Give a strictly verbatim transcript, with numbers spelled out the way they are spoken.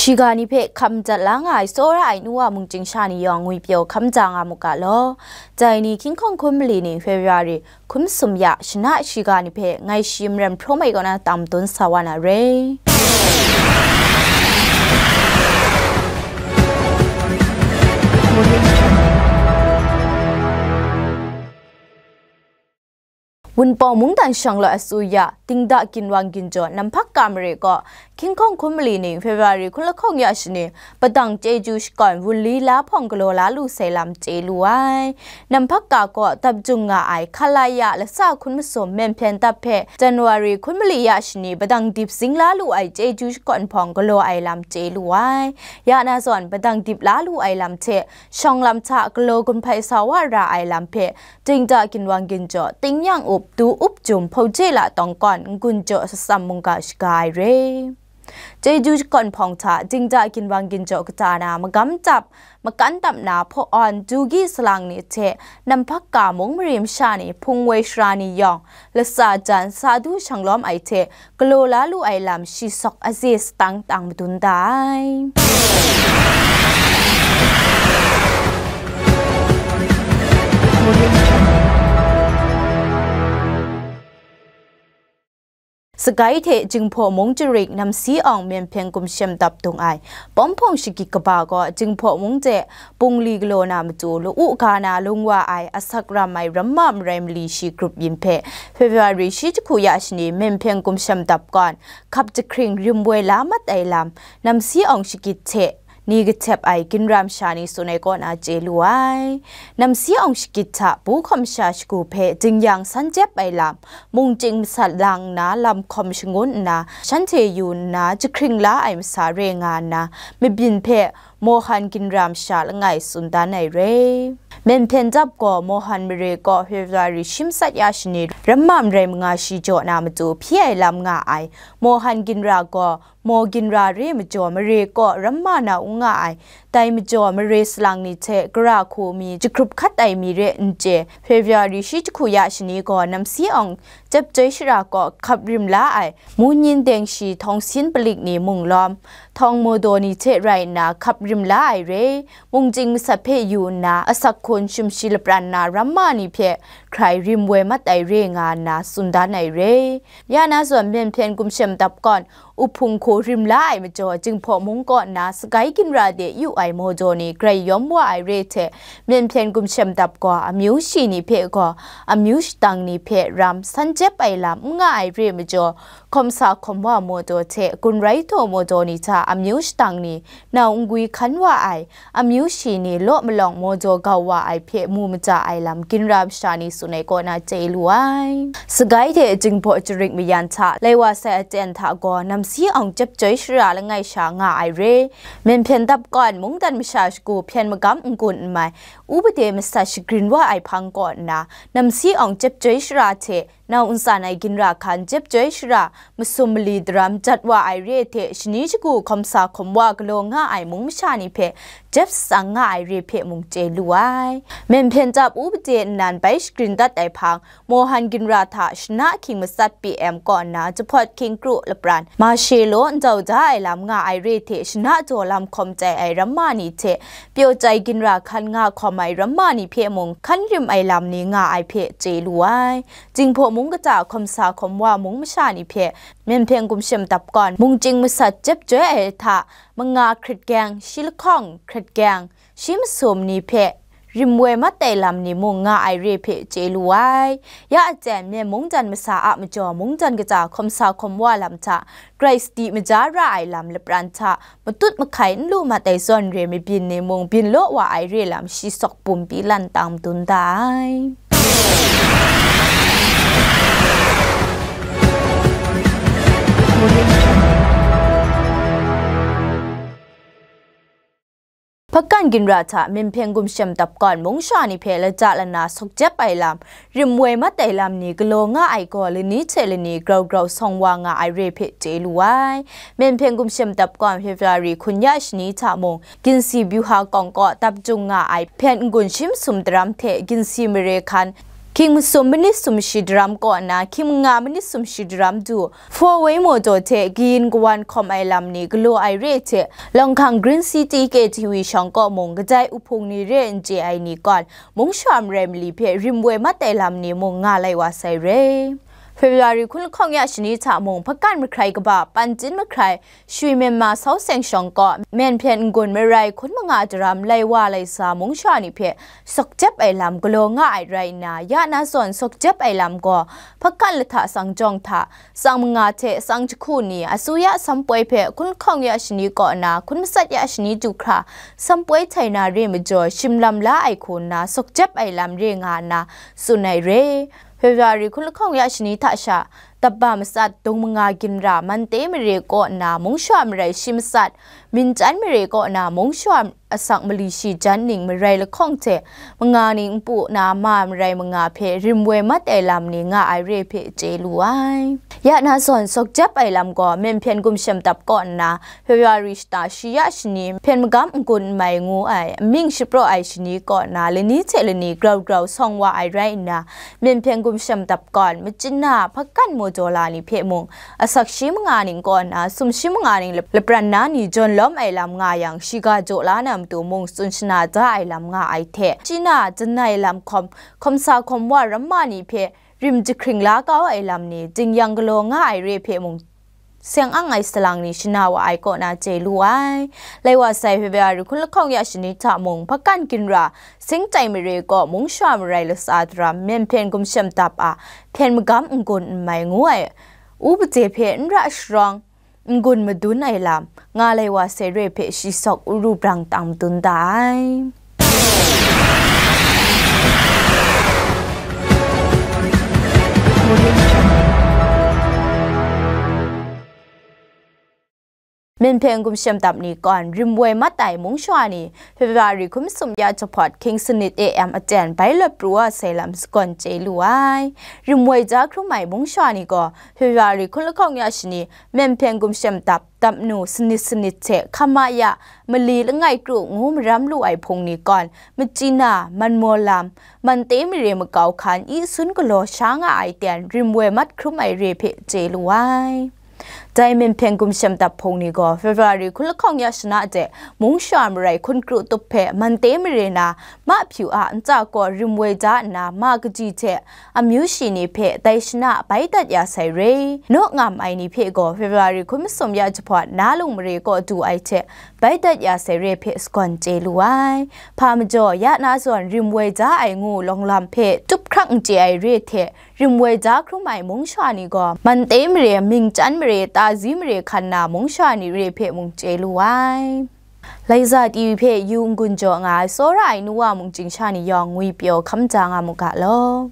Shiga ni hpe hkam dat la nga ai tsawra ai nu wa mungchying sha ni yawng ngwipyaw hkam ja nga mu ga law. Dai ni hkying hkawng hkun mali ning February hkun sum ya shana shiga ni hpe ngai shi Maren Hpraw Mai kaw na tam dun sa wa na re. Wunpawng mungdan shanglawt asuya, Dingda Ginwang Ginjaw, Namhpak Ka mare kaw, hkying hkawng hkun mali ning February hkun lahkawng ya shani, padang chyeju shakawn wunli la hpawng galaw la lu sai lam chye lu ai. Namhpak Ka kaw dap jung nga ai, Khalaya latsa hkun masum Myen Hpyen dap hpe January hkun mali ya shani, padang dip zing la lu ai chyeju shakawn hpawng galaw ai lam chye lu ai. Ya na zawn, padang dip la lu ai lam hte, shawng lam hta galaw gun hpai sa wa ra ai lam hpe, Dingda Ginwang Ginjaw, Tingnyang Up, Du Up Jum, Hpauje La Tawng Kawn, N-gun Jaw Satsam mungga shaga ai re. Chyeju shakawn hpawng hta, Dingda Ginwang Ginjaw kata na, magam tap, makan tap na, hpaw awn, du gi salang ni hte, Namhpak Ka mung mari masha ni, hpung woi sara ni yawng, latsa jan, sa du shang lawm ai hte, galaw la lu ai lam shi sawk aze satang tang madun da ai. Sagai hte Jinghpaw mung jarik Namsi Awng Myen Hpyen Gumshem dap dung ai Pawm Hpawng Shagit kaba gaw Jinghpaw mung hte Bungli galaw na matu, lu-u ga na lung wa ai asak ram ai ramma marai mali shi grup yin hpe February shi jahku ya shani Myen Hpyen Gumshem dap kawn, hkap jahkring rim woi la mat ai lam, Namsi Awng Shagit hte ni kahtep ai ginra masha ni tsun ai kaw na chye lu ai. Namsi Awng Shagit hta bu hkawm sha shagu hpe dingyang san jep ai lam, mungchying masat lang nna lam hkawm shangun nna, shanhte yu nna jahkring la ai masa re nga nna, mabyin hpe Mohan ginra masha langai tsun dan ai re. Myen Hpyen dap gaw Mohan mare kaw February shi matsat ya shani ramma marai manga shi jaw na matu hpyi ai lam nga ai. Mohan ginra gaw Maw ginra re majaw mare kaw ramma na u nga ai. Dai majaw mare salang ni hte gara hku mi jahkrup hkat ai mi re n chye. February shi jahku ya shani gaw Namsi Awng Chyep Chyoi Shara kaw hkap rim la ai, Munyin Dengshi, Htawng Sin Palik ni mung lawm, Htawng Mawdaw ni hte rai nna hkap rim la ai re, mungchying masat hpe yu nna, asak hkun shimshi lapran na ramma ni hpe hkrai rim woi mat ai re nga nna tsun dan ai re. Ya na zawn Myen Hpyen Gumshem dap kawn, Uhpung hku rim la ai majaw, Jinghpaw mung kaw nna sagai ginra de yu ai Mawdaw ni grai yawm wa ai re hte, Myen Hpyen Gumshem dap gaw amyu shi ni hpe gaw, amyu shatang ni hpe ram san jep ai lam n nga ai re majaw, Hkawmsa Hkawmwa Mawdaw hte Gunrai Htaw Mawdaw ni hta amyu shatang ni nau n-gwi hkan wa ai, amyu shi ni law malawng Mawdaw gau wa ai hpe mu maja ai lam ginra masha ni tsun ai kaw na chye lu ai. Sagai hte Jinghpaw jarik mayan hta lai wa sai aten hta gaw Namsi Awng Chyep Chyoi Shara langai sha nga ai re. Myen Hpyen dap kawn mungdan masha shagu hpyen magam n-gun n mai, upade masat shagrin wa ai hpang kaw nna, Namsi Awng Chyep Chyoi Shara hte nau ntsan ai ginra hkan Chyep Chyoi Shara masum mali daram jat wa ai re hte shani shagu Hkawmsa Hkawmwa galaw nga ai mung masha ni hpe jep shatsang nga ai re hpe mung chye lu ai. Myen Hpyen dap upade nnan bai shagrin dat ai hpang, Mohan ginra hta shana hkying matsat P M kaw nna jahpawt hkying kru lapran, ma she law ndau da ai lam nga ai re hte shana jaw lam hkawm chye ai ramma ni hte, pyaw chyai ginra hkan nga hkawm ai ramma ni hpe mung hkan rim ai lam ni nga ai hpe chye lu ai. Jinghpaw mung kata Hkawmsa Hkawmwa mung masha ni hpe Myen Hpyen Gumshem dap kawn, mungchying masat Chyep Chyoi ai hta manga hkrit gyeng, shi lahkawng hkrit gyeng, shi masum ni hpe rim woi mat ai lam ni mung nga ai re hpe chye lu ai. Ya aten, Myen mungdan masa a majaw mungdan kata Hkawmsa Hkawmwa lam hta grai sadi maja ra ai lam lapran hta matut mahkai n lu mat ai zawn re mabyin ni mung byin law wa ai re lam shi sawk bum pyi lan tang madun da ai. Hpakan ginra hta Myen Hpyen Gumshem dap kawn mung sha ni hpe lata lana sawk jep ai lam, rim woi mat ai lam ni galaw nga ai gaw lani hte lani grau grau sawng wa nga ai re hpe chye lu ai. Myen Hpyen Gumshem dap kawn February hkun ya shani hta mung, ginsi byuha kawng kaw dap jung nga ai hpyen n-gun shi masum daram hte ginsi mare hkan Hkying masum manit sumshi daram kaw nna hkying manga manit sumshi daram du, four way mawtaw hte kayin kawan hkawm ai lam ni galaw ai re hte, Lawng hkang Green City K T V shawng kaw mung kadai uhpung ni re n chye ai ni kawn, mung shawa marai mali hpe rim woi mat ai lam ni mung nga lai wa sai re. February hkun lahkawng ya shani hta mung hpakan mahkrai kaba Pantin mahkrai Shwi Myanmar Sau Seng shawng kaw, myen hpyen n-gun marai hkun manga daram lai wa lai sa mung shawa ni hpe sawk jep ai lam galaw nga ai rai nna, ya na zawn sawk jep ai lam gaw, hpakan lahta sangjawng hta, tsang manga hte tsang jahku ni, asuya sampoi hpe hkun lahkawng ya shani kaw na hkun matsat ya shani du hkra, sampoi htai na re majaw, shim lam la ai hku nna sawk jep ai lam re nga nna tsun ai re. February hkun lahkawng ya shani hta sha, Taba matsat, Dung manga ginra, Mante mare kaw nna mung shawa marai shi matsat, Mintan mare kaw na mung shawa asak mali shi jan ning marai lahkawng hte manga ning npu na ma marai manga hpe rim woi mat ai lam ni nga ai re hpe chye lu ai. Ya na zawn sawk jep ai lam gaw, myen hpyen gumshem dap kaw nna, February shata shi ya shani, hpyen magam n-gun n mai ngu ai, amying shapraw ai shani kaw na lani hte lani grau grau sawng wa ai rai nna, myen hpyen gumshem dap kawn, machyin na hpakan mawdaw la ni hpe mung, asak shi manga ning kaw na, sum shi manga ning lap-, lapran na ni jawn lawm ai lam nga yang, shiga jaw la na matu mung tsun shana da ai lam nga ai hte, shi na janai lam hkawm, hkawmsa hkawm wa ramma ni hpe rim jahkring la kau ai lam ni, jing-yang galaw nga ai re hpe mung, seng ang ai salang ni shana wa ai kaw na chye lu ai. Lai wa sai, February hkun lahkawng ya shani hta mung, hpakan ginra, singtai mare kaw mung shawa marai latsa daram, myen hpyen gumshem dap a, hpyen magam n-gun n mai ngu ai, u pade hpe n ra sharawng, n-gun madun ai lam, nga lai wa sai re hpe shi sawk uru brang tang madun da ai. Myen hpyen gumshem dap ni kawn rim woi mat ai mung shawa ni, February hkun masum ya jahpawt hkying sanit A M aten bai lawt pru wa sai lam sagawn chye lu ai. Rim woi ja hkrum ai mung shawa ni gaw, February hkun lahkawng ya shani, myen hpyen gumshem dap, dap nu sanit sanit hte hkama ya, mali langai kru ngu maram lu ai hpung ni kawn, machyi na, manmaw lam, Mante mare makau hkan i sun galaw sha nga ai ten rim woi mat hkrum ai re hpe chye lu ai. Dai myen hpyen gumshem dap hpung ni gaw, February hkun lahkawng ya shana de, mung shawa marai hkun kru tup hpe Mante mare na, mahpyu a ntsa kaw rim woi da nna, ma kaji hte amyu shi ni hpe dai shana bai dat ya sai re. Naw ngam ai ni hpe gaw, February hkun masum ya jahpawt na lung mare kaw du ai hte bai dat ya sai re hpe sagawn chye lu ai. Hpa majaw, ya na zawn rim woi da ai ngu lawng lam hpe tup hkrak n chye ai re hte, rim woi da hkrum ai mung shawa ni gaw, Mante mare, Mingchan mare, Tazi mare hkan na mung shawa ni re hpe mung chye lu ai. Laiza T V hpe yu n-gun jaw nga ai tsawra ai nu wa mung chying sha ni yawng ngwi pyaw hkam ja nga mu ga law.